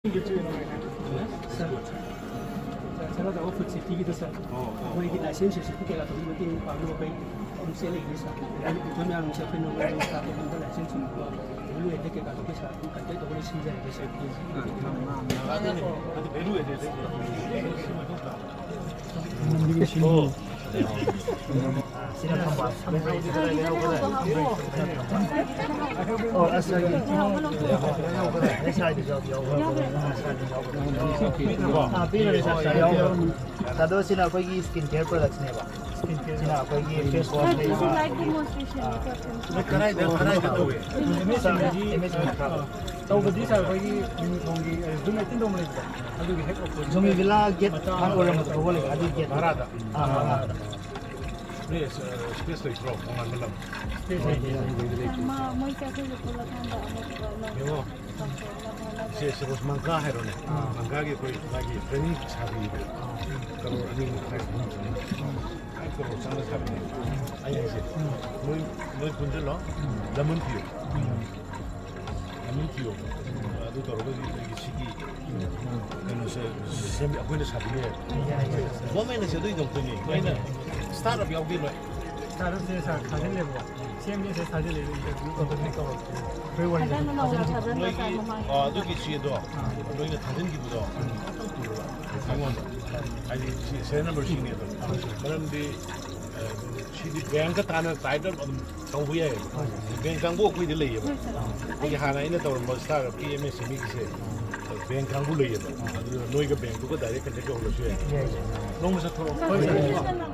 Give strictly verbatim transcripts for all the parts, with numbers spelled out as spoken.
Sir, sir, of food ꯁꯦꯐꯇꯤꯒꯤꯗꯣ, ꯁꯥꯔ, ꯑꯣ, ꯑꯣ, ꯑꯩꯈꯣꯏꯒꯤ ꯑꯣ꯫ ꯂꯥꯏꯁꯦꯟꯁ ꯁꯥꯔꯇꯤꯐꯤꯀꯦꯠ ꯑꯗꯨꯒꯤ ꯃꯇꯦꯡ ꯄꯥꯡꯅꯕ ꯑꯩꯈꯣꯏ ꯑꯗꯨꯝ ꯆꯦꯜꯂꯛꯏꯅꯤ, ꯁꯥꯔ꯫ ꯑꯗꯨꯒꯤ ꯄꯨꯊꯣꯛ ꯃꯌꯥꯝꯁꯦ ꯑꯩꯈꯣꯏꯅ ꯃꯣꯏꯒꯤ ꯁꯥꯔ, ꯂꯥꯏꯁꯦꯟꯁ ꯁꯨꯝꯕ ꯚꯦꯂꯨ ꯑꯦꯗꯦꯠ ꯀꯩꯀꯥꯗꯣ ꯑꯩꯈꯣꯏ ꯁꯥꯔ ꯑꯗꯨꯝ ꯀꯟꯇꯦꯛ ꯇꯧꯔꯒ ꯁꯤꯟꯖꯔꯒꯦ, ꯁꯥꯔ꯫ ꯑꯗꯨꯅꯤ, ꯑꯗꯨ ꯚꯦꯂꯨ ꯑꯦꯗꯦꯠ ꯑꯗꯣ ꯁꯤꯅ ꯑꯩꯈꯣꯏꯒꯤ ꯁ꯭ꯀꯤꯟ ꯀꯦꯌꯔ ꯄ꯭ꯔꯗꯛꯁꯅꯦꯕ꯫ ꯁꯤꯅ ꯑꯩꯈꯣꯏꯒꯤ ꯐꯦꯁ ꯋꯥꯁ ꯂꯩꯕ꯫ ꯀꯗꯥꯏꯗ, ꯀꯗꯥꯏꯗ ꯇꯧꯋꯦ? ꯁꯥꯔ, ꯑꯦꯝ ꯑꯦꯁ ꯃꯅꯤꯄꯨꯔ꯫ ꯇꯧꯕꯗꯤ ꯁꯥꯔ ꯑꯩꯈꯣꯏꯒꯤ ꯖꯨꯝ ꯑꯩꯠꯇꯤꯟ ꯇꯧꯕ ꯂꯩꯕꯗꯣ, ꯑꯗꯨꯒꯤ ꯍꯦꯛ ꯑꯣꯄꯣꯖꯤꯠ꯫ ꯖꯨꯝ ꯚꯤꯂꯥ ꯒꯦꯠ ꯃꯆꯥ ꯍꯥꯟꯅ ꯑꯣꯏꯔꯝꯕꯗꯣ ꯊꯧꯒꯠꯂꯒ ꯑꯗꯨꯒꯤ ꯒꯦꯠ ꯚꯔꯥꯗ꯫ ꯑꯥ, ꯚꯔꯥꯗ꯫ ꯅꯣꯏ, ꯑ, ꯁ꯭ꯄꯦꯁ ꯂꯩꯇ꯭ꯔꯣ? ꯇꯣꯉꯥꯟꯕ ꯂꯝ? ꯁ꯭ꯄꯦꯁ ꯂꯩꯇꯦ꯫ ꯃꯥ-, ꯃꯣꯏꯁꯦ ꯑꯩꯈꯣꯏꯒ ꯄꯨꯜꯂꯀꯥꯟꯗ ꯑꯃꯨꯛ, ꯑ, ꯅꯧꯅ ꯌꯦꯡꯉꯣ꯫ ꯇꯧꯊꯣꯛꯅꯕ ꯍꯣꯠꯅꯖꯔꯤ꯫ ꯁꯦ, ꯁꯦ, ꯃꯪꯒꯥ ꯍꯥꯏꯔꯣꯅꯦ꯫ ꯑꯥ꯫ ꯃꯪꯒꯥꯒꯤ ꯑꯩꯈꯣꯏ ꯃꯥꯒꯤ ꯇ꯭ꯔꯦꯅꯤꯡ ꯁꯥꯕꯤꯕ꯫ ꯑꯥ꯫ ꯀꯔꯣꯔ ꯑꯅꯤ ꯃꯈꯥꯏ ꯑꯍꯨꯝ ꯆꯪꯉꯤ꯫ ꯐꯥꯏꯚ ꯀꯔꯣꯔ ꯆꯪꯅ ꯁꯥꯕꯤꯅꯦ꯫ ꯑꯩ ꯍꯥꯏꯁꯦ, ꯎꯝ꯫ ꯅꯣꯏ, ꯅꯣꯏ ꯄꯨꯟꯁꯤꯜꯂꯣ꯫ ꯎꯝ꯫ ꯂꯃꯟ ꯄꯤꯌꯨ꯫ ꯎꯝ꯫ ꯂꯃꯟ ꯄꯤꯌꯣ꯫ ꯑꯗꯨ ꯇꯧꯔꯒꯗꯤ ꯑꯩꯈꯣꯏꯒꯤ ꯁꯤꯒꯤ ꯀꯩꯅꯣꯁꯦ ꯁꯦꯝ-, ꯑꯩꯈꯣꯏꯅ ꯁꯥꯕꯤꯕ ꯌꯥꯏ꯫ ꯌꯥꯏ, ꯌꯥꯏ, ꯌꯥꯏ꯫ ꯒꯣꯔꯃꯦꯟꯅ ꯁꯦꯝꯗꯣꯛꯏꯗꯣ ꯑꯩꯈꯣꯏꯅꯤ꯫ ꯅꯣꯏꯅ ꯁ꯭ꯇꯥꯔꯠ ꯑꯞ ꯌꯥꯎꯗꯦ ꯅꯣꯏ꯫ ꯁ꯭ꯇꯥꯔꯠ ꯑꯞꯁꯦ ꯁꯥꯔ ꯊꯥꯖꯤꯜꯂꯦꯕꯀꯣ꯫ ꯁꯦꯝꯒꯦꯁꯦ ꯊꯥꯖꯤꯜꯂꯦ, ꯏꯟꯇꯔꯚ꯭ꯌꯨ ꯇꯧꯗꯣꯏꯅꯦ ꯀꯧꯔꯛꯄꯅꯦ꯫ ꯐꯦꯕ꯭ꯔꯨꯋꯥꯔꯤꯗ꯫ ꯊꯥꯖꯟꯕ ꯅꯧꯅ ꯊꯥꯖꯤꯟꯕ ꯅꯣꯏꯒꯤ, ꯁꯥꯔ ꯃꯃꯥꯡꯒꯤ꯫ ꯑ, ꯑꯗꯨꯒꯤ ꯆꯦꯗꯣ ꯑꯥ꯫ ꯅꯣꯏꯅ ꯊꯥꯖꯤꯟꯈꯤꯕꯗꯣ ꯑꯃꯨꯛꯇꯪ ꯄꯨꯔꯒ ꯑꯩꯉꯣꯟꯗ꯫ ꯍꯥꯏꯗꯤ ꯁꯤ ꯁꯦꯔꯤꯌꯦꯜ ꯅꯝꯕꯔ ꯁꯤꯅꯦ ꯑꯗꯣ꯫ ꯃꯔꯝꯗꯤ, ꯑ, ꯁꯤꯗꯤ ꯕꯦꯡꯀ ꯇꯥꯟꯅ ꯇꯥꯏꯗ ꯑꯗꯨꯝ ꯇꯧꯕ ꯌꯥꯏꯌꯦꯕ꯫ ꯕꯦꯡ ꯀꯥꯡꯕꯨ ꯑꯩꯈꯣꯏꯗ ꯂꯩꯌꯦꯕ꯫ ꯑꯩꯈꯣꯏꯒꯤ ꯍꯥꯟꯅ ꯑꯩꯅ ꯇꯧꯔꯝꯕ ꯁ꯭ꯇꯥꯔꯠ ꯑꯞꯀꯤ ꯑꯦꯝ ꯑꯦꯁ ꯑꯦꯝ ꯏꯒꯤꯁꯦ ꯕꯦꯡ ꯀꯥꯡꯕꯨ ꯂꯩꯌꯦꯕ꯫ ꯑꯗꯨꯅ ꯅꯣꯏꯒ ꯕꯦꯡꯇꯨꯒ ꯗꯥꯏꯔꯦꯛ ꯀꯟꯇꯦꯛ ꯇꯧꯍꯜꯂꯁꯨ ꯌꯥꯏ꯫ ꯌꯥꯏ, ꯌꯥꯏ꯫ ꯅꯣꯡꯃ ꯆꯠꯊꯣꯔꯛꯑꯣ꯫ ꯍꯣꯏ, ꯁꯥꯔ꯫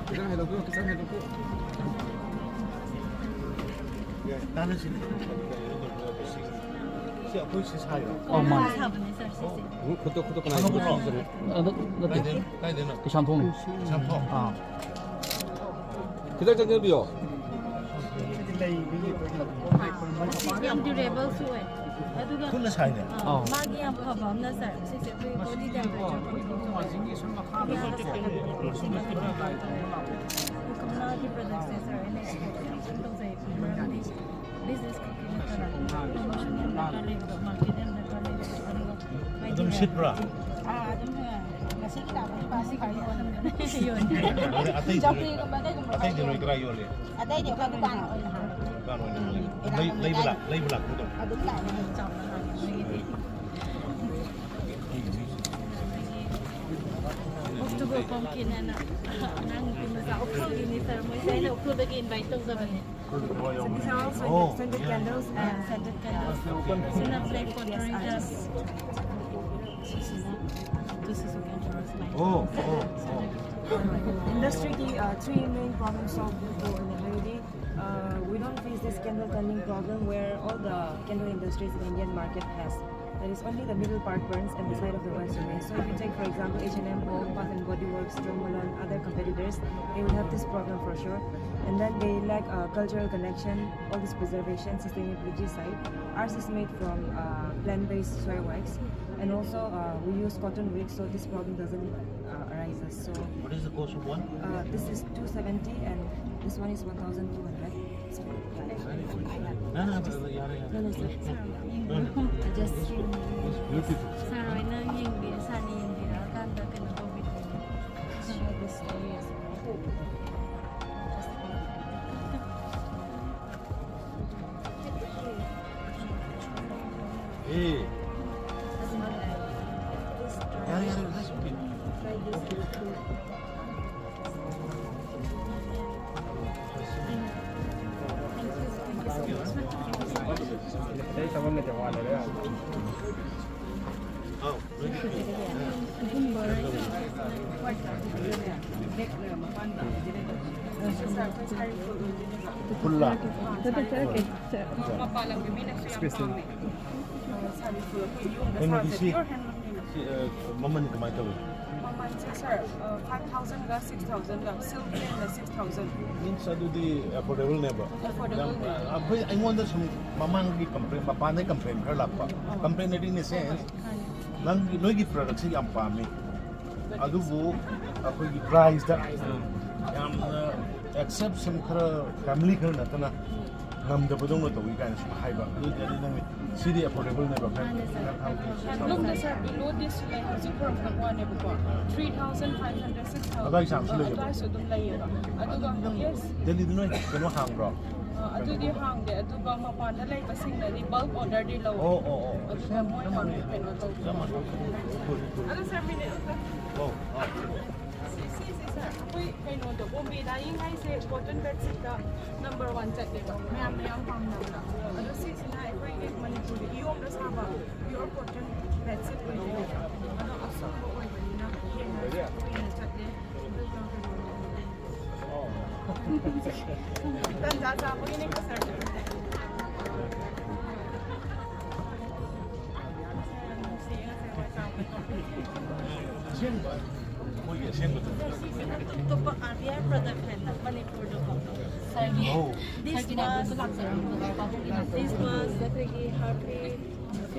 ꯈꯤꯇꯪ ꯍꯦꯟꯗꯣꯛꯄꯤꯌꯨ, ꯈꯤꯇꯪ ꯍꯦꯟꯗꯣꯛꯄꯤꯌꯨ꯫ ꯇꯥꯟꯅꯁꯤꯅꯦ꯫ ꯑꯩꯈꯣꯏ ꯁꯤ ꯁꯥꯏꯔꯣ? ꯑꯧ, ꯃꯥꯅꯦ꯫ ꯁꯥꯕꯅꯦ, ꯁꯥꯔ, ꯁꯤꯁꯦ꯫ ꯎꯝ, ꯈꯨꯠꯇ, ꯈꯨꯠꯇ ꯀꯅꯥ ꯀꯅꯥ ꯁꯤꯖꯤꯟꯅꯩ? ꯑ, ꯅꯠ-, ꯅꯠꯇꯦ꯫ ꯀꯥꯏꯗꯩꯅꯣ? ꯀꯩꯁꯥꯝꯊꯣꯡꯅꯤ꯫ ꯀꯩꯁꯥꯝꯊꯣꯡ? ꯑꯥ꯫ ꯈꯤꯇꯪ ꯆꯪꯖꯟꯕꯤꯌꯣ꯫ ꯌꯥꯝ durable ꯁꯨ ꯑꯣꯏ꯫ ꯑꯗꯨꯒ, ꯈꯨꯠꯅ ꯁꯥꯏꯅꯦ? ꯑꯥ, ꯑꯧ꯫ ꯃꯥꯒꯤ ꯌꯥꯝ ꯐꯕ ꯑꯃꯅ, ꯁꯥꯔ, ꯁꯤꯁꯦ ꯑꯩꯈꯣꯏ body temperature control ꯇꯧꯕ꯫ ꯀꯣꯝꯂꯥꯒꯤ product ꯁꯦ, ꯁꯥꯔ, ꯑꯩꯅ export ꯌꯥꯝ ꯀꯟꯅ ꯇꯧꯖꯩ꯫ ꯃꯔꯝꯗꯤ business ꯈꯛꯀꯤ ꯅꯠꯇꯅ promotion ꯌꯥꯝ ꯗꯔꯀꯥꯔ ꯂꯩꯕꯗꯣ, market ꯌꯥꯝ ꯗꯔꯀꯥꯔ ꯂꯩꯕꯗꯣ, ꯑꯗꯨꯒ ꯑꯗꯨꯝ ꯍꯥꯏꯗꯤ ꯁꯤꯠꯄ꯭ꯔꯥ? ꯑꯥ, ꯑꯗꯨꯝ, ꯑꯥ, ꯉꯁꯤꯒꯤ ꯂꯥꯛꯄꯗꯤ ꯄꯥꯁ ꯐꯥꯏ ꯌꯣꯟꯕꯅꯦ꯫ ꯌꯣꯟꯕꯅꯦ꯫ ꯑꯗꯩ ꯑꯇꯩꯗꯤ ꯅꯣꯏ, ꯆꯧꯀ꯭ꯔꯤꯒꯨꯝꯕ ꯑꯇꯩꯒꯨꯝꯕ ꯑꯇꯩꯗꯤ ꯅꯣꯏ ꯌꯣꯟꯕꯅꯦ꯫ ꯀꯗꯥꯏ ꯌꯣꯜꯂꯤ? ꯑꯇꯩꯗꯤ ꯑꯩꯈꯣꯏ ꯗꯨꯀꯥꯟ ꯑꯣꯏꯅ ꯍꯥꯡꯉꯦ꯫ ꯗꯨꯀꯥꯟ ꯑꯣꯏꯅ ꯍꯥꯡꯉꯦ꯫ ꯎꯝ, ꯂꯩ-, ꯂꯩꯕ ꯂꯥꯛ-, ꯂꯩꯕ ꯂꯥꯛꯄꯗꯣ ꯑꯗꯨꯝ? ꯑꯗꯨꯝ ꯂꯥꯛꯑꯦ꯫ ꯌꯥꯝ ꯆꯥꯎꯅ ꯍꯥꯡꯉꯦ ꯃꯣꯏꯒꯤꯗꯤ꯫ October pumpkin ꯍꯥꯏꯅ ꯑꯉꯥꯡ ꯅꯨꯄꯤ ꯃꯆꯥ ꯎꯈ꯭ꯔꯨꯜꯒꯤꯅꯤ, ꯁꯥꯔ, ꯃꯣꯏꯁꯦ ꯑꯩꯅ ꯎꯈ꯭ꯔꯨꯜꯗꯒꯤ invite ꯇꯧꯖꯕꯅꯦ꯫ So these are all scented, oh, scented candles and scented candles. ꯁꯤꯅ black, yes, pepper, I just, ꯁꯤꯁꯤꯅ, ꯁꯤꯁꯤꯁꯨ candles ꯂꯩ꯫ Oh, oh, oh. Industry ꯒꯤ, uh, three main problems solve ꯇꯧꯕ ꯑꯣꯏꯅ ꯍꯥꯏꯔꯗꯤ, uh, we don't face this candle turning problem where all the candle industries in Indian market has. There is only the middle part burns and the side of the wax remains. So if you take, for example, H and M, Bath and Body Works, Jo Malone, other competitors, they will have this problem for sure. And then they lack, uh, cultural connection, all this preservation, sustainability side. Ours is made from, uh, plant-based soy wax, and also, uh, we use cotton wick, so this problem doesn't, uh, arises. So what is the cost of one? Uh, this is two seventy, and this one is one thousand two hundred. ꯅꯪ ꯍꯥꯏꯕꯗꯣ ꯌꯥꯔꯦ, ꯌꯥꯔꯦ꯫ No, no, sir. ꯁꯥꯔ, ꯌꯦꯡꯕꯤꯌꯨ꯫ Just ꯁꯥꯔ ꯍꯣꯏꯅ ꯌꯦꯡꯕꯤ-, ꯁꯥꯔꯅ ꯌꯦꯡꯕꯤꯔꯛꯑꯀꯥꯟꯗ ꯀꯩꯅꯣ ꯇꯧꯕꯤꯔꯛꯑꯣ꯫ ꯑꯦ꯫ ꯌꯥꯔꯦ, ꯌꯥꯔꯦ, that's okay. ꯐꯨꯜꯂꯥ? ꯃꯄꯥꯟ ꯂꯝꯒꯤ ꯃꯤꯅꯁꯨ ꯌꯥꯝ ꯄꯥꯝꯃꯦ꯫ ꯁꯥꯔꯤꯁꯨ ꯑꯩꯈꯣꯏ ꯌꯨꯝꯗ ꯀꯩꯅꯣꯗꯤ ꯁꯥꯕꯁꯦ ꯁꯤ, pure handloomꯅꯤꯅ꯫ ꯁꯤ, ꯑ, ꯃꯃꯜ ꯀꯃꯥꯏꯅ ꯇꯧꯏ? ꯃꯃꯜꯁꯦ, ꯁꯥꯔ, ꯑ, five thousandꯒ six thousandꯒ, silk plainꯅ six thousand꯫ Means ꯑꯗꯨꯗꯤ affordableꯅꯦꯕ? Affordableꯅꯦ꯫ ꯌꯥꯝ, ꯑ, ꯑꯩꯈꯣꯏ, ꯑꯩꯉꯣꯟꯗ ꯁꯨꯝ ꯃꯃꯥꯡꯒꯤ complain, ꯃꯄꯥꯟꯗꯩ complain ꯈꯔ ꯂꯥꯛꯄ꯫ ꯑꯣ꯫ Complain ꯍꯥꯏꯗꯤ in the sense, ꯃꯥꯅꯦ꯫ ꯅꯪꯒꯤ, ꯅꯣꯏꯒꯤ productꯁꯦ ꯌꯥꯝ ꯄꯥꯝꯃꯤ꯫ ꯑꯗꯨꯕꯨ ꯑꯩꯈꯣꯏꯒꯤ priceꯇ ꯌꯥꯝꯅ exception ꯈꯔ, family ꯈꯔ ꯅꯠꯇꯅ ꯉꯝꯗꯕꯗꯧꯅ ꯇꯧꯏ ꯀꯥꯏꯅ ꯁꯨꯝ ꯍꯥꯏꯕ꯫ ꯑꯗꯨꯗꯤ ꯅꯪ ꯁꯤꯗꯤ affordableꯅꯦꯕ꯫ ꯃꯥꯅꯦ, ꯁꯥꯔ꯫ Handloomꯗ, ꯁꯥꯔ, below this ꯂꯩ, ꯍꯧꯖꯤꯛ ꯄꯨꯔꯛꯄ ꯋꯥꯅꯦꯕꯀꯣ꯫ Three thousand five hundred, six thousand ꯑꯗꯨꯋꯥꯏ ꯆꯥꯡꯁꯨ ꯂꯩꯌꯦꯕ? ꯑꯗꯨꯋꯥꯏꯁꯨ ꯑꯗꯨꯝ ꯂꯩꯌꯦꯕ꯫ ꯑꯗꯨꯒ, yes꯫ ꯗꯦꯜꯂꯤꯗ ꯅꯣꯏ ꯀꯩꯅꯣ ꯍꯥꯡꯕ꯭ꯔꯣ? ꯑ, ꯑꯗꯨꯗꯤ ꯍꯥꯡꯗꯦ, ꯑꯗꯨꯒ ꯃꯄꯥꯟꯗ ꯂꯩꯕꯁꯤꯡꯅꯗꯤ bulk orderꯗꯤ ꯂꯧꯋꯦ꯫ ꯑꯣ, ꯑꯣ, ꯑꯣ꯫ ꯑꯗꯨꯒ ꯁꯦꯝ, ꯃꯣꯏꯅ ꯆꯞ ꯑꯃꯨꯛ ꯃꯥꯟꯅꯩ꯫ ꯀꯩꯅꯣ ꯇꯧꯕ꯫ ꯆꯞ ꯃꯥꯟꯅꯩ꯫ Good, good꯫ ꯑꯗꯣ ꯁꯥꯔ, ꯃꯤꯅꯤꯠ ꯑꯝꯇ꯫ ꯑꯣ, ꯑꯣ꯫ ꯁꯤ, ꯁꯤꯁꯦ ꯁꯥꯔ, ꯑꯩꯈꯣꯏ ꯀꯩꯅꯣꯗꯣ, ꯕꯣꯝꯕꯦ dyeing ꯍꯥꯏꯁꯦ cotton bedsheetꯇ number one ꯆꯠꯂꯦꯕ, ꯃꯌꯥꯝꯅ ꯌꯥꯝ ꯄꯥꯝꯅꯕꯗ꯫ ꯑꯗꯣ ꯁꯤꯁꯤꯅ ꯑꯩꯈꯣꯏꯒꯤ ꯃꯅꯤꯄꯨꯔꯗ ꯏꯌꯣꯡꯗ ꯁꯥꯕ pure cotton bedsheet ꯑꯣꯏꯗꯣꯏꯅꯦꯕ꯫ ꯑꯗꯣ ꯑꯁꯨꯡꯕ ꯑꯣꯏꯕꯅꯤꯅ ꯍꯦꯟꯅ ꯀꯨꯏꯅ ꯆꯠꯂꯦ꯫ ꯑꯗꯨꯒ ꯀꯩꯅꯣꯗꯣ, ꯇꯟꯖꯥ ꯆꯥꯕꯒꯤꯅꯦꯀꯣ ꯁꯥꯔ꯫ ꯑꯁꯦꯡꯕ, ꯃꯣꯏꯒꯤ ꯑꯁꯦꯡꯕꯗꯣ꯫ ꯁꯤꯁꯦ ꯑꯇꯣꯞ ꯑꯇꯣꯞꯄ R B I product ꯍꯥꯏꯅ ꯃꯅꯤꯄꯨꯔꯗꯀꯣ꯫ ꯁꯥꯔꯒꯤ, ꯑꯧ꯫ This ꯁꯥꯔꯒꯤ ꯅꯥꯏꯕꯔꯁꯨ was, ꯂꯥꯛꯆꯔꯝꯕꯅꯦ, ꯄꯥꯕꯨꯡꯒꯤ ꯅꯥꯏꯕꯔ꯫ This was ꯑꯩꯈꯣꯏꯒꯤ harpy,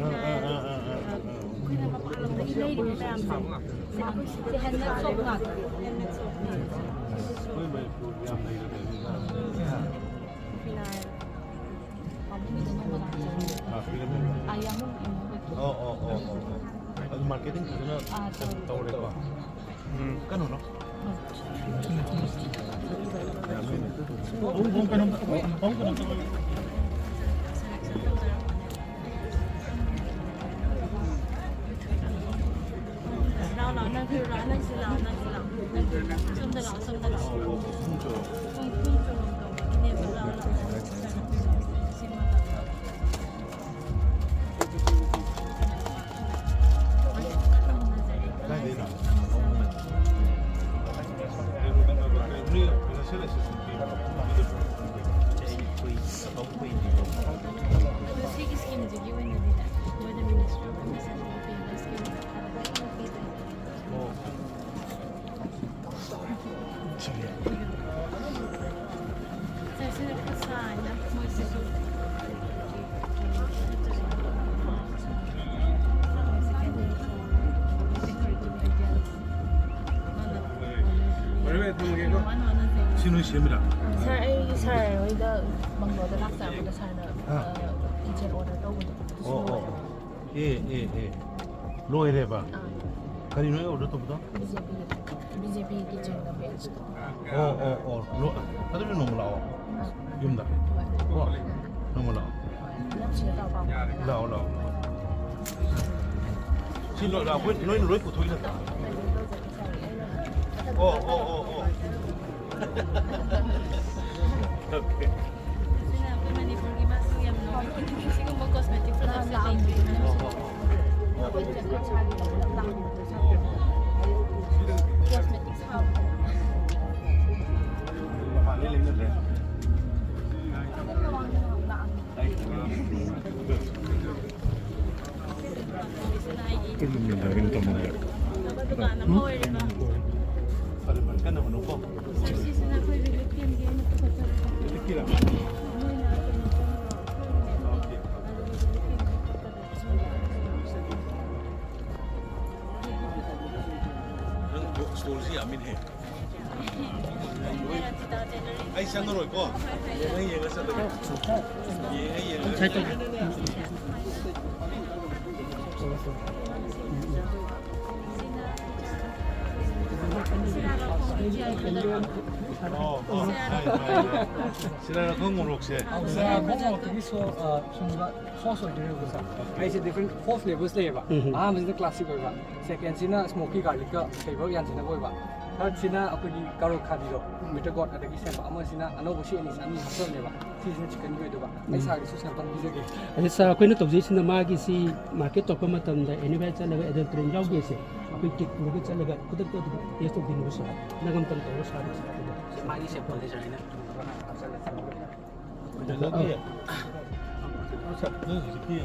ꯑꯥ, ꯑꯥ, ꯑꯥ, ꯑꯥ, ꯑꯥ, ꯑꯥ꯫ ꯑꯩꯈꯣꯏꯅ ꯃꯄꯥꯟ ꯂꯝꯗꯒꯤ ꯂꯩꯔꯤꯕ ꯃꯌꯥꯝꯁꯦ, ꯁꯤ ꯑꯩꯈꯣꯏ ꯁꯤꯗ ꯁꯤ handmade soap ꯉꯥꯛꯇ꯫ Handmade soap꯫ ꯑꯩꯈꯣꯏ ꯃꯅꯤꯄꯨꯔ ꯌꯥꯝ ꯂꯩꯔꯕꯅꯤꯅ꯫ ꯐꯤꯅꯥꯏꯜ꯫ ꯄꯥꯕꯨꯡꯒꯤꯗ ꯅꯣꯡꯃ ꯂꯥꯛꯆꯔꯝꯕꯅꯦ꯫ ꯑꯥ, ꯄꯤꯔꯝꯃꯦ꯫ ꯑꯥ, ꯌꯥꯝ ꯅꯣꯛꯅꯤꯡꯉꯦ꯫ ꯑꯣ, ꯑꯣ, ꯑꯣ, ꯑꯣ, ꯑꯣ꯫ ꯑꯗꯨ marketing ꯐꯖꯅ ꯑꯥ, ꯇꯧꯔꯦ꯫ ꯇꯧꯔꯦꯀꯣ? ꯎꯝ꯫ ꯀꯩꯅꯣꯅꯣ? ꯎꯝ꯫ ꯑꯍꯨꯝ, ꯑꯍꯨꯝ ꯀꯩꯅꯣꯝ, ꯑꯍꯨꯝ ꯀꯩꯅꯣꯝ ꯇꯧꯔꯦ꯫ ꯂꯥꯎ, ꯂꯥꯎ, ꯅꯪꯁꯨ ꯂꯥꯎ, ꯅꯪꯁꯨ ꯂꯥꯎ, ꯅꯪꯁꯨ ꯂꯥꯎ꯫ ꯁꯣꯝꯗ ꯂꯥꯎ, ꯁꯣꯝꯗ ꯂꯥꯎ꯫ ꯄꯨꯡ ꯆꯣꯂꯣꯝ ꯇꯧꯕꯒꯤꯅꯦꯕ꯫ ꯂꯥꯎ, ꯂꯥꯎ꯫ ꯀꯥꯏꯗꯩꯅꯣ? ꯑꯗꯣ ꯁꯤꯒꯤ schemeꯁꯤꯒꯤ ꯑꯣꯏꯅꯗꯤꯅꯦ, ꯑꯣ꯫ ꯁꯦ, ꯁꯤꯅ ꯈꯨꯠꯁꯥ ꯍꯥꯏꯅ ꯃꯣꯏꯁꯤꯁꯨ꯫ ꯁꯤ ꯅꯣꯏ ꯁꯦꯝꯃꯤꯔꯥ? ꯁꯥꯔ, ꯑꯩ ꯁꯥꯔ ꯍꯣꯏꯗ ꯕꯪꯒ꯭ꯂꯣꯗ ꯂꯥꯛꯆꯔꯝꯕꯗ ꯁꯥꯔꯅ, ꯑꯥ꯫ ꯑ, ꯀꯤꯆꯦꯟ ꯑꯣꯔꯗꯔ ꯇꯧꯕꯗꯣ ꯑꯗꯨꯁꯨ ꯑꯣ, ꯑꯣ, ꯂꯣꯏꯔꯦ꯫ ꯑꯣ꯫ ꯑꯦ, ꯑꯦ, ꯑꯦ꯫ ꯂꯣꯏꯔꯦꯕ? ꯑꯥ꯫ ꯀꯔꯤꯅꯣ ꯑꯩ ꯑꯣꯔꯗꯔ ꯇꯧꯕꯗꯣ? ꯕꯤ ꯖꯦ ꯄꯤ, ꯕꯤ ꯖꯦ ꯄꯤ ꯀꯤꯆꯦꯟꯒ ꯕꯦꯟꯁꯇꯣ꯫ ꯑꯣ, ꯑꯣ, ꯑꯣ꯫ ꯂꯣ-, ꯑꯗꯨꯗꯤ ꯅꯣꯡꯃ ꯂꯥꯛꯑꯣ꯫ ꯑꯥ꯫ ꯌꯨꯝꯗ꯫ ꯍꯣꯏ꯫ ꯀꯣ? ꯅꯣꯡꯃ ꯂꯥꯛꯑꯣ꯫ ꯄꯨꯂꯞ ꯁꯤꯗ ꯇꯧꯔ ꯄꯥꯎ ꯐꯥꯎꯅꯔꯁꯤ꯫ ꯂꯥꯛꯑꯣ, ꯂꯥꯛꯑꯣ꯫ ꯁꯤ ꯂꯣꯏ, ꯂꯥꯛꯑꯣ꯫ ꯑꯩꯈꯣꯏ ꯅꯣꯏꯅ ꯂꯣꯏ ꯄꯨꯊꯣꯛꯏ ꯅꯠꯇ꯭ꯔꯣ? ꯑꯣ, ꯑꯣ, ꯑꯣ, ꯑꯣ꯫ ꯑꯣꯀꯦ꯫ ꯁꯤꯅ ꯑꯩꯈꯣꯏ ꯃꯅꯤꯄꯨꯔꯒꯤ ꯃꯥꯁꯨ ꯌꯥꯝ ꯅꯨꯡꯉꯥꯏ꯫ ꯁꯤꯒꯨꯝꯕ cosmetic products ꯁꯦ ꯂꯩꯇ꯭ꯔꯤꯕꯅꯦ꯫ ꯑꯣ, ꯑꯣ꯫ Cosmetics ꯍꯥꯞꯄ꯫ ꯃꯄꯥꯟꯗꯩ ꯂꯩꯅꯗ꯭ꯔꯦ꯫ ꯅꯪ ꯕꯨꯛ ꯁ꯭ꯇꯣꯔꯁꯤ ꯌꯥꯝꯃꯤꯅꯦ꯫ ꯑꯩ ꯆꯪꯉꯔꯣꯏꯀꯣ꯫ ꯌꯦꯡꯉ ꯌꯦꯡꯉ ꯆꯠꯂꯒꯦ꯫ ꯌꯦꯡꯉ ꯌꯦꯡꯉ ꯆꯠꯂꯒꯦ꯫ ꯑꯣ, ꯑꯣ, ꯍꯥꯏ, ꯍꯥꯏ, ꯍꯥꯏ꯫ ꯁꯤꯔꯥꯔꯈꯣꯡ ꯃꯣꯔꯣꯛꯁꯦ꯫ ꯁꯤꯔꯥꯔꯈꯣꯡ ꯃꯣꯔꯣꯛꯇꯒꯤ ꯁꯣ-, ꯑ, ꯁꯨꯡꯕ ꯁꯣꯁ ꯑꯣꯏꯗꯣꯏꯅꯦꯕꯀꯣ, ꯁꯥꯔ꯫ ꯑꯩꯁꯦ different four flavors ꯂꯩꯌꯦꯕ꯫ ꯎꯝ꯫ ꯑꯍꯥꯟꯕꯁꯤꯅ classic ꯑꯣꯏꯕ, secondꯁꯤꯅ smoky garlicꯀ flavor ꯌꯥꯟꯁꯤꯟꯅꯕ ꯑꯣꯏꯕ, thirdꯁꯤꯅ ꯑꯩꯈꯣꯏꯒꯤ ꯀꯥꯔꯣꯠ ꯈꯥꯕꯤꯗꯣ, bitter gourd ꯑꯗꯒꯤ ꯁꯦꯝꯕ, ꯑꯃꯁꯤꯅ ꯑꯅꯧꯕ ꯁꯤ ꯑꯅꯤꯁꯤ ꯑꯅꯤ ꯍꯥꯞꯆꯕꯅꯦꯕ꯫ ꯁꯤꯁꯤꯅ chickenꯒꯤ ꯑꯣꯏꯗꯣꯏꯕ꯫ ꯑꯩ ꯎꯝ꯫ ꯁꯥꯔꯒꯤꯁꯨ sample ꯄꯤꯖꯒꯦ꯫ ꯑꯗ ꯁꯥꯔ, ꯑꯩꯈꯣꯏꯅ ꯇꯧꯖꯩꯁꯤꯅ ꯃꯥꯒꯤ ꯁꯤ market ꯇꯧꯔꯛꯄ ꯃꯇꯝꯗ anywhere ꯆꯠꯂꯒ adulterant ꯌꯥꯎꯗꯦꯁꯦ, ꯑꯩꯈꯣꯏ cake ꯄꯨꯔꯒ ꯆꯠꯂꯒ ꯈꯨꯗꯛꯇ ꯑꯗꯨꯝ test ꯇꯧꯗꯣꯏꯅꯦꯕ ꯁꯥꯔ꯫ ꯅꯪ ꯑꯝꯇꯪ ꯇꯧꯔꯣ ꯁꯥꯔ, ꯁꯥꯔ꯫ ꯃꯥꯒꯤ sample ꯂꯩꯖꯔꯦꯅꯦ꯫ ꯀꯩꯅꯣꯒꯤ, ꯁꯥꯔ, ꯅꯣꯏ ꯍꯧꯖꯤꯛꯀꯤ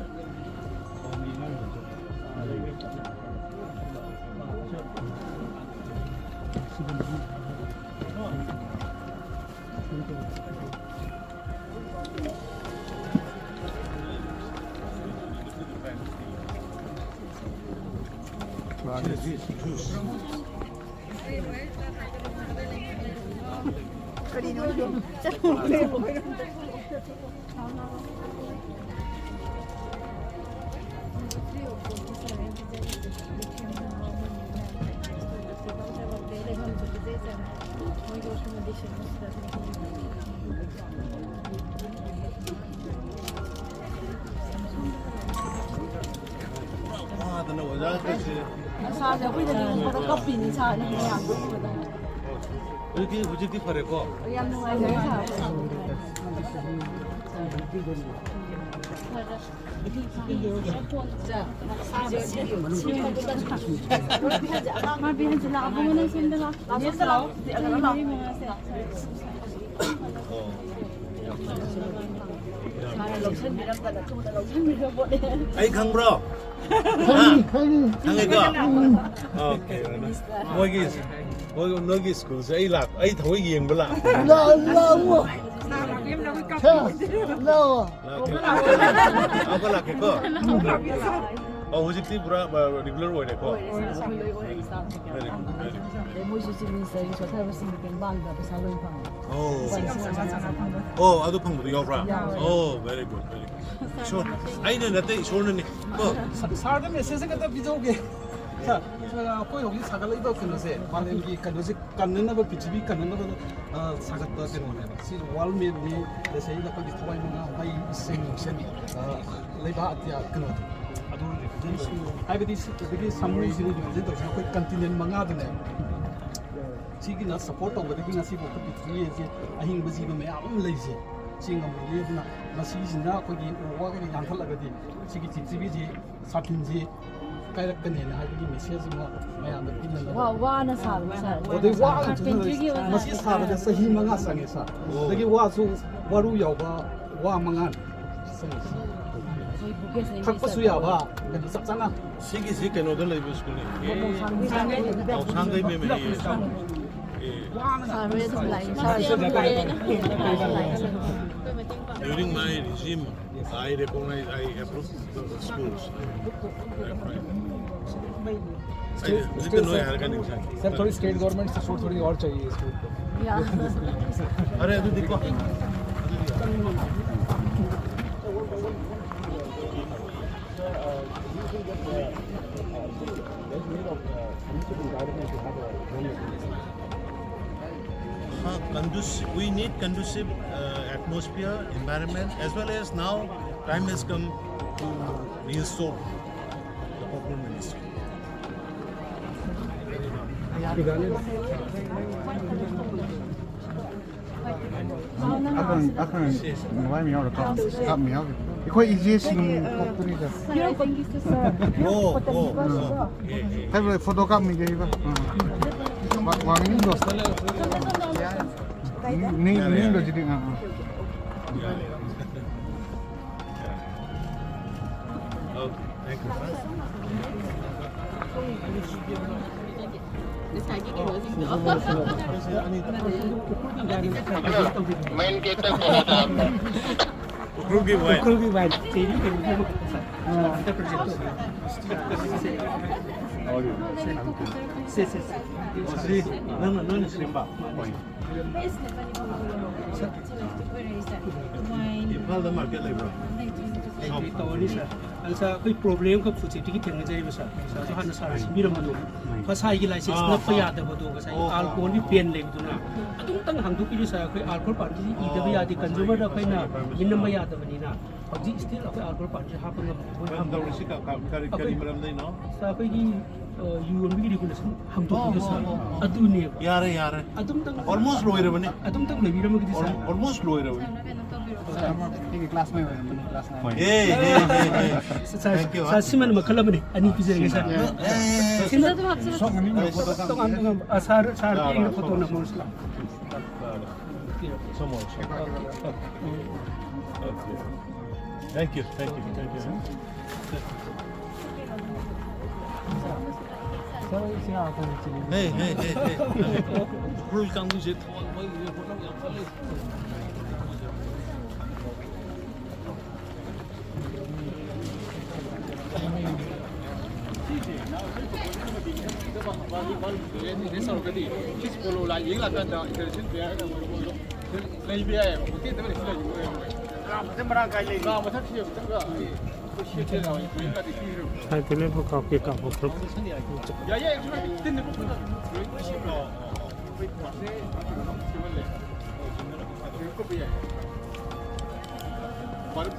ꯋꯥꯗꯅ ꯑꯣꯖꯥꯈꯩꯁꯦ꯫ ꯁꯥꯁꯦ ꯑꯩꯈꯣꯏꯗꯗꯤ ꯈꯔ ꯀꯞꯄꯤꯅꯤ, ꯁꯥꯅ ꯍꯦꯟꯅ ꯌꯥꯝ ꯀꯞꯄꯗ꯫ ꯍꯧꯖꯤꯛꯇꯤ, ꯍꯧꯖꯤꯛꯇꯤ ꯐꯔꯦꯀꯣ? ꯌꯥꯝ ꯅꯨꯡꯉꯥꯏꯖꯔꯦ, ꯁꯥꯔ꯫ ꯃꯥ ꯕꯤꯍꯟꯁꯤ ꯂꯥꯛꯑꯣ, ꯑꯕꯨꯡꯉꯣ ꯅꯪ ꯁꯣꯝꯗ ꯂꯥꯛꯑꯣ꯫ ꯂꯥꯛꯑꯣ, ꯂꯥꯛꯑꯣ꯫ ꯃꯔꯤ ꯃꯉꯥꯁꯦ꯫ ꯁꯥꯔ ꯂꯧꯁꯟꯕꯤꯔꯝꯗꯅ ꯊꯨꯅ ꯂꯧꯁꯟꯕꯤꯔꯝꯕꯣꯠꯅꯦ꯫ ꯑꯩ ꯈꯪꯕ꯭ꯔꯣ? ꯈꯪꯉꯤ, ꯈꯪꯉꯤ꯫ ꯈꯪꯉꯤꯀꯣ? ꯎꯝ꯫ ꯑꯣꯀꯦ꯫ ꯃꯣꯏꯒꯤ, ꯃꯣꯏꯒꯤ, ꯅꯣꯏꯒꯤ ꯁ꯭ꯀꯨꯜꯁꯦ ꯑꯩ ꯂꯥꯛ-, ꯑꯩ ꯊꯑꯣꯏ ꯌꯦꯡꯕ ꯂꯥꯛꯄ꯫ ꯂꯥꯛꯑꯣ, ꯂꯥꯛꯑꯣ꯫ ꯁꯥꯔ, ꯂꯥꯛꯑꯣ꯫ ꯂꯥꯛꯀꯦ꯫ ꯑꯃꯨꯛꯀ ꯂꯥꯛꯀꯦꯀꯣ? ꯑꯣ, ꯍꯧꯖꯤꯛꯇꯤ ꯄꯨꯔꯥ, ꯑ, ꯔꯤꯒꯨꯂꯔ ꯑꯣꯏꯔꯦꯀꯣ? ꯑꯣꯏꯔꯦ, ꯁꯥꯔ, ꯑꯩꯈꯣꯏ ꯂꯣꯏ ꯑꯣꯏꯔꯦ, ꯁ꯭ꯇꯥꯐ ꯀꯩꯀꯥ꯫ Very good, very good. ꯑꯗꯩ ꯃꯣꯏꯁꯨ ꯆꯤꯐ ꯃꯤꯅꯤꯁꯇꯔꯒꯤ ꯁꯣꯊꯔꯕꯁꯤꯡꯒꯤ ꯇꯦꯡꯕꯥꯡꯗ ꯄꯩꯁꯥ ꯂꯣꯏ ꯐꯪꯉꯦ꯫ ꯑꯣ꯫ ꯂꯨꯄꯥ ꯂꯤꯁꯤꯡ ꯑꯃ ꯆꯥꯝꯃꯉꯥ ꯐꯪꯉꯦ꯫ ꯑꯣ, ꯑꯗꯨ ꯐꯪꯕꯗꯣ ꯌꯥꯎꯕ꯭ꯔꯥ? ꯌꯥꯎꯋꯦ꯫ ꯑꯣ, very good, very good. ꯏꯁꯣꯔ, ꯑꯩꯅ ꯅꯠꯇꯦ, ꯏꯁꯣꯔꯅꯅꯦ꯫ ꯀꯣ? ꯁꯥꯔꯗ ꯃꯦꯁꯦꯖ ꯈꯛꯇ ꯄꯤꯖꯍꯧꯒꯦ꯫ ꯁꯥꯔ, ꯑꯩꯈꯣꯏ ꯍꯧꯖꯤꯛ ꯁꯥꯒꯠꯂꯛꯏꯕ ꯀꯩꯅꯣꯁꯦ, ꯃꯥꯂꯦꯝꯒꯤ ꯀꯩꯅꯣꯁꯦ ꯀꯟꯅꯅꯕ, ꯄ꯭ꯔꯤꯊꯤꯕꯤ ꯀꯟꯅꯅꯕ, ꯑ, ꯁꯥꯒꯠꯄ ꯀꯩꯅꯣꯅꯦꯕ꯫ ꯁꯤ ꯋꯥꯔꯜ ꯃꯦꯞꯅꯤ, ꯑꯗꯩ ꯁꯤꯗꯩꯗ ꯑꯩꯈꯣꯏꯒꯤ ꯊꯋꯥꯏ ꯃꯉꯥ, ꯃꯩ, ꯏꯁꯤꯡ, ꯅꯨꯡꯁꯤꯠ, ꯑ, ꯂꯩꯕꯥꯛ ꯑꯇꯤꯌꯥ, ꯀꯩꯅꯣꯗꯣ꯫ ꯑꯗꯨ represent ꯇꯧꯋꯤ꯫ ꯍꯥꯏꯕꯗꯤ ꯁꯤ-, ꯑꯗꯒꯤ ꯁꯥꯃꯨꯁꯤꯅ represent ꯇꯧꯔꯤꯁꯤꯅ ꯑꯩꯈꯣꯏ continent ꯃꯉꯥꯗꯅꯦ꯫ ꯁꯤꯒꯤꯅ support ꯇꯧꯕꯗꯒꯤ ꯉꯁꯤꯐꯥꯎ ꯑꯩꯈꯣꯏ ꯄ꯭ꯔꯤꯊꯤꯕꯤ ꯑꯁꯤ ꯑꯍꯤꯡꯕ ꯖꯤꯕ ꯃꯌꯥꯝ ꯑꯃ ꯂꯩꯁꯦ꯫ ꯁꯤ ꯉꯝꯃꯣꯏꯅꯤ꯫ ꯑꯗꯨꯅ ꯃꯁꯤꯁꯤꯅ ꯑꯩꯈꯣꯏꯒꯤ ꯎ ꯋꯥ ꯀꯩꯀꯩ ꯌꯥꯟꯊꯠꯂꯒꯗꯤ ꯁꯤꯒꯤ ꯄ꯭ꯔꯤꯊꯤꯕꯤꯁꯤ ꯁꯥꯇꯤꯟꯁꯤ ꯀꯥꯏꯔꯛꯀꯅꯦꯅ ꯍꯥꯏꯕꯒꯤ message ꯑꯃ ꯃꯌꯥꯝꯗ ꯄꯤꯅꯅꯕ꯫ ꯋꯥ-, ꯋꯥꯅ ꯁꯥꯕꯅꯤ, ꯁꯥꯔ, ꯑꯗꯩ ꯋꯥꯅ ꯋꯥ ꯁꯥꯕ꯫ ꯉꯥꯛꯇꯅ ꯀꯥꯔꯄꯦꯟꯇ꯭ꯔꯤꯒꯤ ꯑꯣꯏꯅ ꯃꯁꯤ ꯁꯥꯕꯗ ꯆꯍꯤ ꯃꯉꯥ ꯆꯪꯉꯦ, ꯁꯥꯔ꯫ ꯑꯣ꯫ ꯑꯗꯒꯤ ꯋꯥꯁꯨ ꯋꯥꯔꯨ ꯌꯥꯎꯕ ꯋꯥ ꯃꯉꯥꯅꯤ ꯆꯪꯉꯤꯁꯦ꯫ ꯊꯛꯄꯁꯨ ꯌꯥꯕ, ꯀꯩꯅꯣ ꯆꯞ ꯆꯥꯅ꯫ ꯁꯤꯒꯤꯁꯤ ꯀꯩꯅꯣꯗ ꯂꯩꯕ ꯁ꯭ꯀꯨꯜꯅꯤ꯫ ꯄꯥꯎꯁꯥꯡꯒꯩ memorial. During my regime, I recognize, I approve the schools. Left, no, यार, का नहीं। सर, थोड़ी स्टेट गवर्नमेंट से छूट थोड़ी और चाहिए इसके ऊपर। अरे, अभी देखो। हाँ, conducive, we need conducive, uh, atmosphere, environment, as well as now time has come to restore the popular ministry. ꯑꯈꯪ ꯑꯈꯪ ꯅꯨꯡꯉꯥꯏ ꯃꯌꯥꯝꯗ ꯀꯥꯞ ꯀꯥꯞ ꯃꯌꯥꯝ꯫ ꯑꯩꯈꯣꯏ ꯏꯆꯦꯁꯤꯡ ꯄꯣꯛꯄꯅꯤꯗ꯫ ꯑꯣ ꯑꯣ ꯑꯣ꯫ ꯍꯥꯏꯕ ꯐꯣꯇꯣ ꯀꯥꯞꯃꯤꯒꯦ ꯍꯥꯏꯕ꯫ ꯋꯥꯡꯅꯤꯡꯗꯣ꯫ ꯅꯤꯡꯗꯣ ꯁꯤꯗꯤ꯫ ꯑꯥ ꯑꯥ꯫ Okay, thank you. ꯉꯁꯥꯏꯒꯤ ꯀꯩꯅꯣꯁꯤꯡꯗꯣ꯫ ꯃꯦꯟ ꯒꯦꯠꯇ ꯀꯩꯅꯣ ꯇꯧꯔꯝꯃꯦ꯫ ꯎꯈ꯭ꯔꯨꯜꯒꯤ ꯋꯥꯏꯟ꯫ ꯎꯈ꯭ꯔꯨꯜꯒꯤ ꯋꯥꯏꯟ꯫ ꯆꯦꯔꯤ ꯀꯩꯅꯣ ꯄꯤꯕ ꯈꯛꯇ ꯁꯥꯏ꯫ ꯁꯦ, ꯁꯦ, ꯁꯦ꯫ ꯅꯪꯅ, ꯅꯣꯏꯅ ꯁꯦꯝꯕ? ꯏꯝꯐꯥꯜꯗ ꯃꯥꯔꯀꯦꯠ ꯂꯩꯕ꯭ꯔꯣ? ꯂꯩꯇ꯭ꯔꯤ, ꯇꯧꯔꯅꯤ ꯁꯥꯔ꯫ ꯑꯗꯨ ꯁꯥꯔ, ꯑꯩꯈꯣꯏ ꯄ꯭ꯔꯣꯕ꯭ꯂꯦꯝ ꯑꯃꯈꯛ ꯐꯨꯗ ꯁꯦꯐꯇꯤꯒꯤ ꯊꯦꯡꯅꯖꯔꯤꯕ ꯁꯥꯔ꯫ ꯁꯥꯔꯁꯨ ꯍꯥꯟꯅ ꯁꯥꯔꯅ ꯁꯤꯟꯕꯤꯔꯝꯕꯗꯣ꯫ ꯐꯁꯥꯏꯒꯤ ꯂꯥꯏꯁꯦꯟꯁ ꯑꯥ, ꯅꯞꯄ ꯑꯥ꯫ ꯌꯥꯗꯕꯗꯣ ꯉꯁꯥꯏ ꯑꯣ, ꯑꯣ, ꯑꯜꯀꯣꯍꯣꯜꯒꯤ ꯑꯣ꯫ ꯕꯦꯟ ꯂꯩꯕꯗꯨꯅ꯫ ꯑꯗꯨꯝꯇꯪ ꯍꯥꯡꯗꯣꯛꯄꯤꯔꯨ ꯁꯥꯔ, ꯑꯩꯈꯣꯏ ꯑꯜꯀꯣꯍꯣꯜ ꯄꯥꯝꯕꯤꯁꯤ ꯏꯗꯕ ꯑꯣ, ꯌꯥꯗꯦ, ꯐꯁꯥꯏꯒꯤ ꯀꯟꯖꯨꯃꯔꯗ ꯑꯩꯈꯣꯏꯅ ꯄꯥꯝꯕꯤꯁꯤ ꯃꯤꯅꯝꯕ ꯌꯥꯗꯕꯅꯤꯅ꯫ ꯍꯧꯖꯤꯛ ꯁ꯭ꯇꯤꯜ ꯑꯩꯈꯣꯏ ꯑꯜꯀꯣꯍꯣꯜ ꯄꯥꯝꯕꯤꯁꯤ ꯍꯥꯞꯄ ꯉꯝꯗꯦ꯫ ꯃꯣꯏ ꯀꯔꯝ ꯍꯥꯞꯄ ꯇꯧꯔꯤ ꯁꯤ ꯀ-, ꯀ-, ꯀꯔꯤ, ꯀꯔꯤ ꯑꯩꯈꯣꯏ ꯃꯔꯝꯗꯩꯅꯣ? ꯁꯥꯔ, ꯑꯩꯈꯣꯏꯒꯤ, ꯑ, ꯌꯨ ꯌꯣꯟꯕꯒꯤ ꯔꯤꯒꯨꯂꯦꯁꯟ ꯍꯥꯡꯗꯣꯛꯄꯗꯣ ꯁꯥꯔ꯫ ꯑꯣ, ꯑꯣ, ꯑꯣ꯫ ꯑꯗꯨꯅꯦꯕ꯫ ꯌꯥꯔꯦ, ꯌꯥꯔꯦ꯫ ꯑꯗꯨꯝꯇꯪ Almost ꯂꯣꯏꯔꯕꯅꯤ꯫ ꯑꯗꯨꯝꯇꯪ ꯂꯣꯏꯕꯤꯔꯝꯃꯒꯗꯤ ꯁꯥꯔ꯫ Al-, almost ꯂꯣꯏꯔꯕꯅꯤ꯫ ꯁꯥꯔ, ꯀꯩꯅꯣ ꯇꯧꯕꯤꯔꯣ꯫ ꯁꯥꯔ, ꯑꯃ ꯑꯩꯒꯤ ꯀ꯭ꯂꯥꯁꯃꯦꯠ ꯑꯣꯏꯔꯝꯕꯅꯤ, ꯀ꯭ꯂꯥꯁ ꯅꯥꯏꯟ꯫ ꯑꯦ, ꯑꯦ, ꯑꯦ, ꯑꯦ꯫ ꯁꯥꯔ, thank you, ꯁꯥꯔ, ꯁꯤꯃꯅ ꯃꯈꯜ ꯑꯃꯅꯤ꯫ ꯑꯅꯤ ꯄꯤꯖꯔꯒꯦ, ꯁꯥꯔ꯫ ꯑꯦ, ꯑꯦ, ꯑꯦ, ꯑꯦ꯫ ꯁꯤꯗ ꯑꯗꯨꯝ ꯍꯥꯞꯆꯤꯜꯂꯣ꯫ ꯁꯣꯛꯉꯝꯅꯤ, ꯐꯣꯇꯣ ꯇꯣꯉꯥꯟ ꯇꯣꯉꯥꯟꯕ꯫ ꯑ, ꯁꯥꯔ, ꯁꯥꯔ, ꯌꯥꯔꯦ, ꯌꯦꯡꯒꯦ, ꯐꯣꯇꯣ ꯁꯣꯛꯉꯝꯅꯤ꯫ ꯅꯝꯃꯣ, ꯁꯥꯔ꯫ ꯁꯣꯛꯉꯝꯅꯤ꯫ Okay꯫ Thank you, thank you, thank you. Hey, hey, hey, hey. ꯎꯈ꯭ꯔꯨꯜ ꯀꯥꯡꯕꯨꯁꯦ ꯊꯋꯥꯏ ꯃꯣꯏꯒꯤꯁꯦ ꯍꯣꯠꯅꯕ ꯌꯥꯝ ꯀꯜꯂꯤ꯫ ꯂꯩꯕ ꯌꯥꯏꯌꯦꯕ, ꯍꯣꯇꯦꯜꯗ ꯂꯩꯁꯨ ꯂꯩꯕ ꯌꯥꯏꯌꯦꯕ꯫ ꯃꯔꯥꯡ ꯀꯥꯏ ꯂꯩ꯫ ꯃꯊꯛ ꯊꯤꯕ ꯈꯤꯇꯪꯒ ꯑꯩꯈꯣꯏ ꯁꯦꯠꯁꯦ ꯂꯥꯎ, ꯀꯥꯗꯤ ꯄꯤꯈ꯭ꯔꯕ꯫ ꯁꯥꯏ ꯄꯦꯅꯦꯜ ꯐꯥꯎ ꯀꯥꯞꯀꯦ, ꯀꯥꯞꯄꯣ ꯈꯔ꯫ ꯌꯥꯏ, ꯌꯥꯏ, ꯁꯨꯃꯥꯏꯅ ꯇꯤꯟꯅ ꯈꯣꯠꯄꯗ ꯂꯣꯏ ꯁꯦꯝꯕ꯫ ꯑꯩꯈꯣꯏ ꯄꯥꯁꯦ ꯁꯦꯝꯍꯜꯂꯦ꯫ ꯀꯨꯞꯄ ꯌꯥꯏ꯫ ꯃꯔꯨꯞ